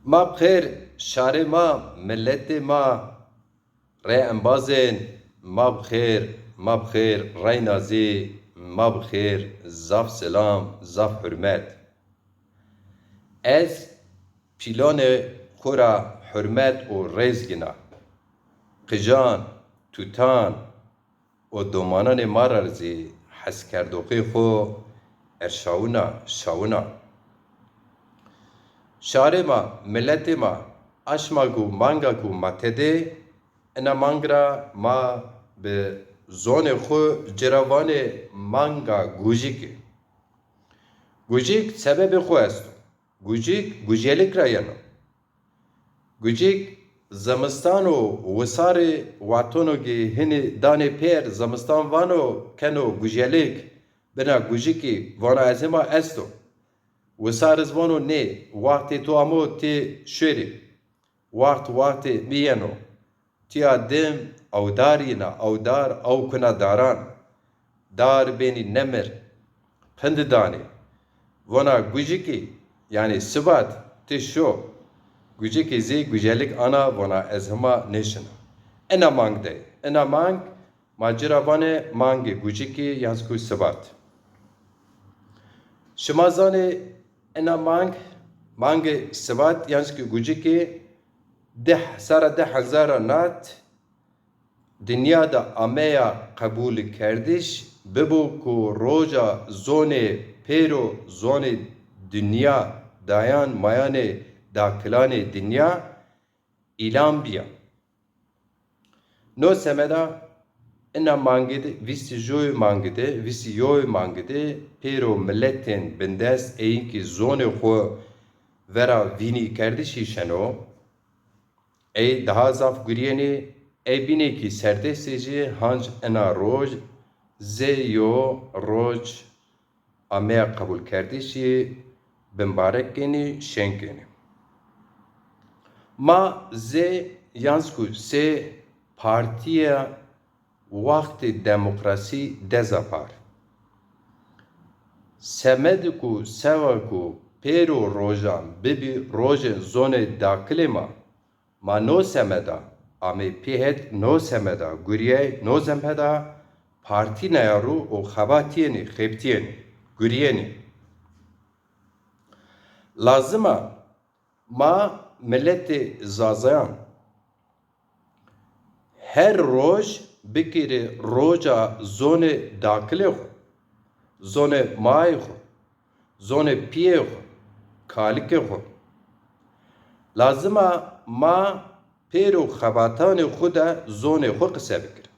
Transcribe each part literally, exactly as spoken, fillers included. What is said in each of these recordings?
Ma bi xêr, şarê ma, miletê ma, rê embazên, ma bi xêr, ma bi xêr, reyna zî, ma bi xêr, zaf selam, zaf hurmet. Ez pîlanê xo ra hurmet û rêz gina. Qijan, tutan, û domananê ma ra zî heskerdoxê xo erşawina, şawina. Şarê ma, miletê ma, aşma ku manga ku ma tede, ina mang ra ma bi zonê xo ci ra vanê manga Gujikî. Gujik sebebê xo esto. Gujik, gujelik ra yeno. Gucik zimistan û wisarî watono ki hinî danê pêr, zimistan vano keno gujelik, bina gucikî vano ez hima esto. Wisar iz vano nê, waxtê to amo ti şuêrî. Waxt waxtê mi yeno. Tiya dim awdar yina, awdar aw kuna daran. Dar benî nemir. Pindi danê. Vona gucikî, yanî sibat, ti şo. Gucikî zî gucelik ana, vona ez hima nêşina. Ina mang de. Ina mang, ma ci ra vanê mangê gucikî yan zî ku sibat. Şima zanê ina mang, mangê sibat yan zî ku gucikî di, sera di hezar ra nat dinya de ameya qebûlkerdiş, bibo ku roja zonê pêro zonê dinya, dayan mayanê dakilanê dinya îlan bîya. No semeda ina mangî de, vîst û joy mangî de, vîst û yoy mangî de pêro miletên bindest êyîn ki zonê xo vera vînîkerdişî şeno, ey daha zaf gurîyenî, ey bînê ki serdestê jî hanc ina roj zê yo roj ameya qebûlkerdişî bimbarek kenî, şên kenî. Ma zê yan zî ku sê partîya waxtê demokrasî deza par. Semedê ku sewa ku pêro rojan bibî rojê zonê dakilê ma, ma no semeda amê pê het, no semeda gurîyay, no semeda partî naya ro û xebatîyenî, xebtîyenî, gurîyenî. Lazim a ma miletê zazayan her roj bikirê roja zonê dakilê xo, zonê mayê xo, zonê pîyê xo, kalikê xo. Lazim a ma pêro xebatanê xo de zonê xo qise bikirê.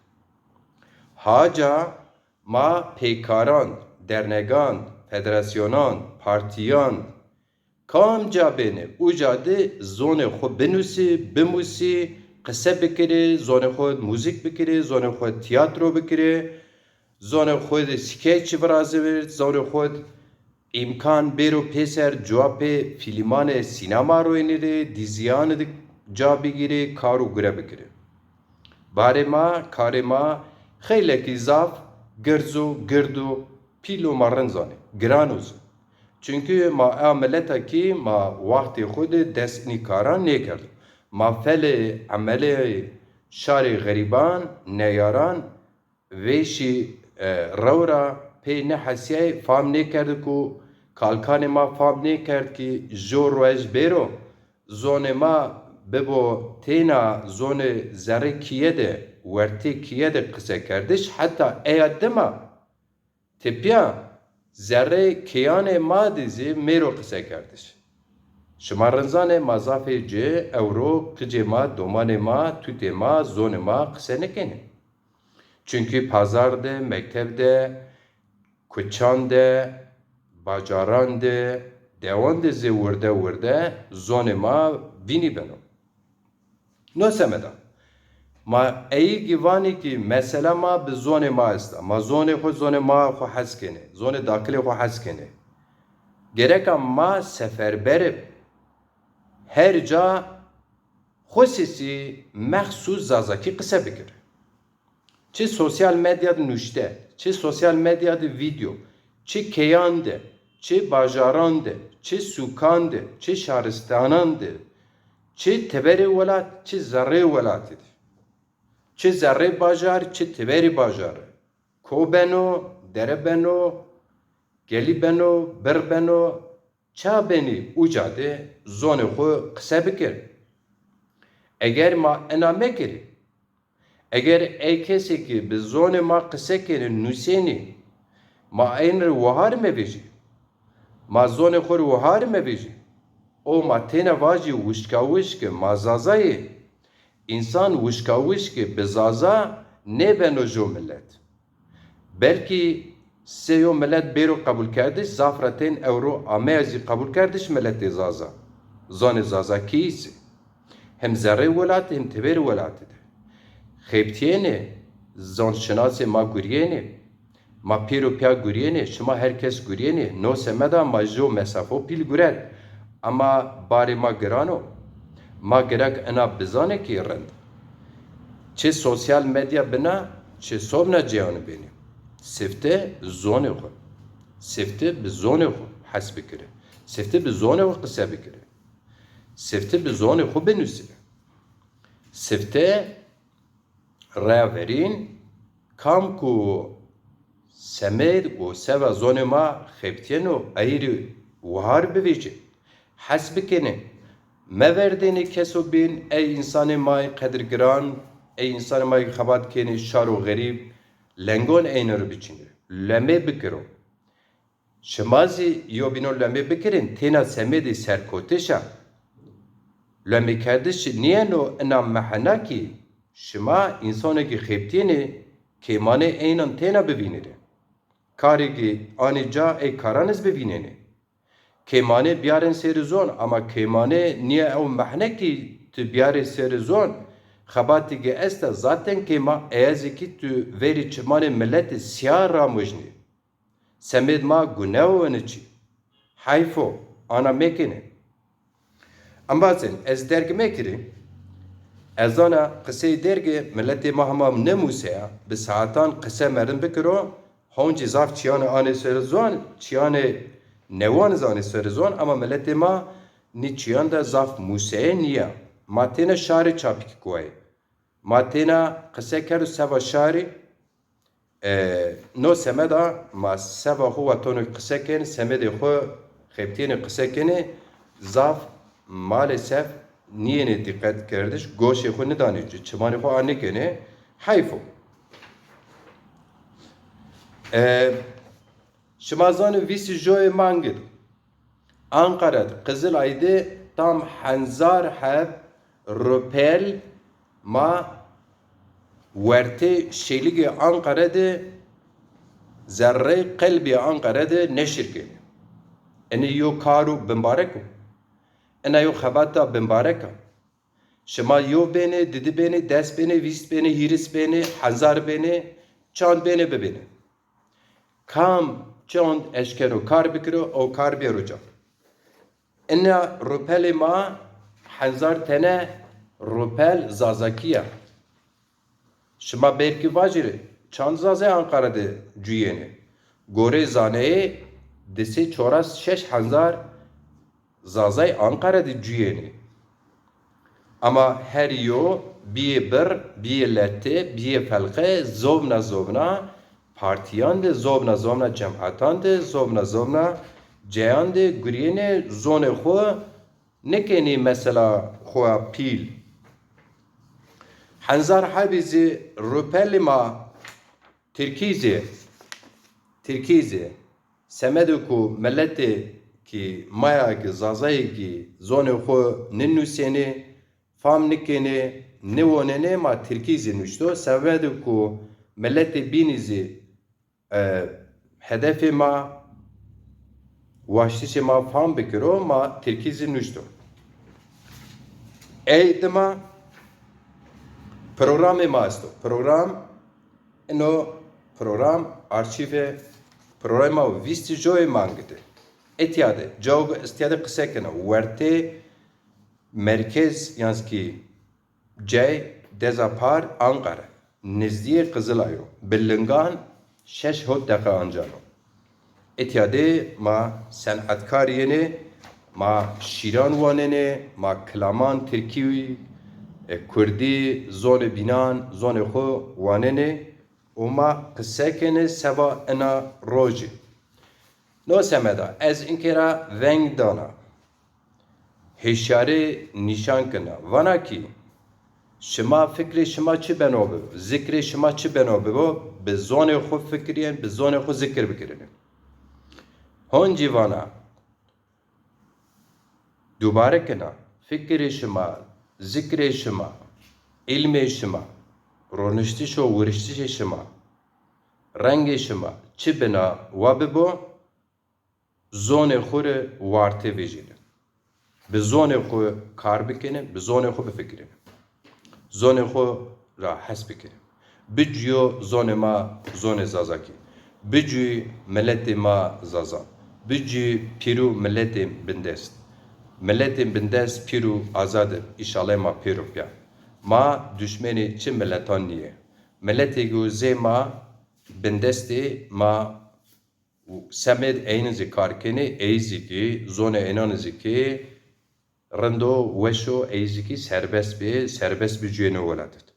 Haca ma pêkaran, dernegan, federasyonan, partîyan, kamca bênê, uca de zonê xo binusî, bimusî, qise bikirê, zonê xo muzîk bikirê, zonê xo tîyatro bikirê, zonê xo de skeç virazê, zonê xo îmkan bêro pêser, cuwa pê fîlmanê sînema roynîrê, dîzîyan de ca bigîrê, kar û gure bikirê. Barê ma, karê ma xeylekî zaf girz o, gird o, pîl o, ma rind zanê, giran o zî. Çunkî ma a mileta kî ma waxtê xo de dest inî karan nêkerdo. Ma felê emelê şarê xerîban, neyaran, vêşî, e, rew ra pê nêhesîyayê, fam nêkerdo ku kalkanê ma fam nêkerd kî jo ruej bêro zonê ma bibo têna zonê zerrê kîye de, wertê kîye de qisekerdiş, heta eya dima tepîya zerrê kêyanê ma de zî mêro qisekerdiş. Şima rind zanê ma zafê ci ewro qicê ma, domanê ma, tutê ma, zonê ma qise nêkenê. Çunkî pazar de, mekteb de, kuçan de, bacaran de, dewan de zî wirde wirde zonê ma vînî beno. No semeda ma ey kî vanî kî mesela ma bi zonê ma esta. Ma zonê xo, zonê ma xo hes kenê. Zonê dakilê xo hes kenê. Gereka ma seferber ib, her ca xo sesî mexsûs zazakî qise bikir. Çi sosyal medya de nuşte, çi sosyal medya de vîdeo, çi keyan de, çi bajaran de, çi sûkan de, çi şaristanan de, Çi teberê welat, çi zerrê welatî de. Çi zerrê bajar, çi teberê bajar. Ko beno, dere beno, gelî beno, bir beno, ça benî uca de zonê xo qise bikir. Eger ma ena mekirî, eger ey kesê ki bi zonê ma qise kenê, nusênî, ma eyn rê wahar mevejî. Ma zonê xo rê wahar mevejî. O ma têna vajî wişkawişke ma Zaza yê. Însan wişkawişke bi Zaza nêbeno jo milet. Belkî se yo milet bêro qebulkerdiş, zaf ra tên ewro ameya zî qebulkerdiş miletê Zaza. Zonê Zazakî zî. Hem zerrê welatî hem teberê welatî de. Xebitîyenê, zonşinasê ma gurîyenê. Ma pêro pîya gurîyenê, şima her kes gurîyenê. No semeda ma jo mesafo pîl guret. Ama barê ma giran o. Ma gerek ena bizanê ki rind. Çi sosyal medya bina, çi sobna ceyane benê. Sifte zonê xo. Sifte bi zonê xo hes bikire. Sifte bi zonê xo qise bikire. Sifte bi zonê xo binusîne. Sifte reya verîn, kam ku semed û seva zonê ma xebitîyeno, ey rê wahar bivêjê. Hes bikenê. Meverdênê keso bîn, ey însanê ma yê qedirgiran, ey însanê ma yê xebat kenê, şar û xerîb, lengon eyne ro biçînê. Lemê bikiro. Şima zî yobînon lemê bikirên, têna semedê serkotiş a. Lemêkerdiş nîyeno ina mehena kî şima însanê kî xebitîyenê, kêmanê eynan têna bivînîrê. Karê kî anê ca ey karan iz bivînenê. Kêmanê biyarên sêrî zon, ama kêmanê nîya ew mehne kî tu biyarê sêrî zon, xebatê kî esta zaten kêma, eye zî kî tu verî çimanê miletî sîya ramojnî. Semêd ma gunew ini çî. Heyf o, ana mekenê. Embazên, ez derg mekirî. Ez zana qiseyê dergê miletê ma hema nimuseya, bi saetan qise merdim bikiro, honcî zaf çîyanê anê ser zon, çîyanê newan iz anê ser zon, ama miletê ma nî çîyan de zaf museye nîya. Ma têna şarê çapikî kuwayê. Ma têna qise kero seva şarî, E, no semeda ma seva xo watono qise kenê, semedê xo xebitîyenê qise kenê, zaf maalesef nîyenê dîqet kerdiş, goşê xo nidanê, çi-, çimanê xo a nêkenê, heyf o. E, şima zanê vîst û joyê mangî de Anqara de, Qizilay de tam henzar heb rupel ma wertê şêligê Anqara de, zerrê qelbê Anqara de neşir kenê. Enê yo karo bimbarek o. Ena yo xebata bimbarek a. Şima yo benê, didi benê, des benê, vîst benê, hîris benê, henzar benê, çand benê bibênê. Kam çand eşkeno kar bikiro, o kar bêro ca. Ina rupelê ma henzar tene rupel Zazakî ya. Şima belkî vajîrê, çand Zazay Anqara de cuyenê? Gorê zaneyê di sey çoras şeş henzar Zazay Anqara de cuyenê. Ama her yo bîyê birr, bîyê lete, bîyê felqe, zobna zobna partîyan de, zobna zobna cemaetan de, zobna zobna ceyan de gurîyenê, zonê xo nêkenê mesela xo ya pîl. Henzar hebî zî rupelê ma tirkî zî, tirkî zî. Semedê ku miletê kî ma ya kî Zazayê kî zonê xo ninusênê, fam nikenê, niwonenê, ma tirkî zî nuşto. Semedê ku miletê bînî zî, e, hedefê ma, waştişê ma fam bikiro, ma tirkî zî nuşto. Ey dima programê ma esto. Program, ino program, arşîvê programê ma vîst û joyê mangî de. Etya de, cawg istîya de qise kena. Wertê merkez, yanî kî cey deza par Anqara, nizdîyê Qizilay o. Bi lingan şeş hot deqa ancan o. Etya de ma senetkar yenê, Ma şîran wanenê, ma kilaman tirkî, e, kurdî, zonê bînan, zonê xo wanenê û ma qise kenê seba ina rojî. No semeda ez inkê ra veng dana, hêşyarî nîşan kena, vana kî şima fikrê şima çi beno bibo, zikrê şima çi beno bibo, bi zonê xo fikirîyen, bi zonê xo zikir bikirîne. Hon cî vana, dubare kena, fikirê şima, zikrê şima, îlmê şima, roniştiş û wiriştişê şima, rengê şima çi bina wa bibo, zonê xo rê warte vejîne. Bi zonê xo kar bikene, bi zonê xo bifikirîne. Zonê xo ra hes bikene. Bicûyo zonê ma, zonê Zazakî. Bicûyî miletê ma Zazan. Bicûyî pîr û miletê bindest. Miletê bindest pîr û azad ib, îşallah ma pêro pîya. Ma duşmenê çi miletan nîyê. Miletê go zê ma bindestê ma û semêd eyni zî kar kenê, ey zî kî, zonê eynan zî kî rind o, weş o, ey zî kî serbest bê, serbest bicûyê no welat id.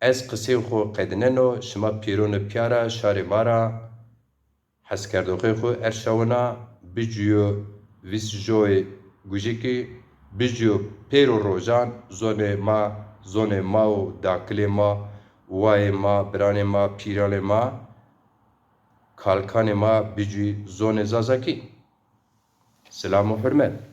Ez qiseyê xo qedîneno, şima pêronê pîya ra, şarê ma ra, heskerdoxê xo erşawena, bicûyo vîst joyê gujikî, bicûyo pêro rojan zonê ma, zonê ma û dakilê ma, wayê ma, biranê ma, pîranê ma, kalkanê ma bicûyî zonê Zazakî. Silam û hurmet.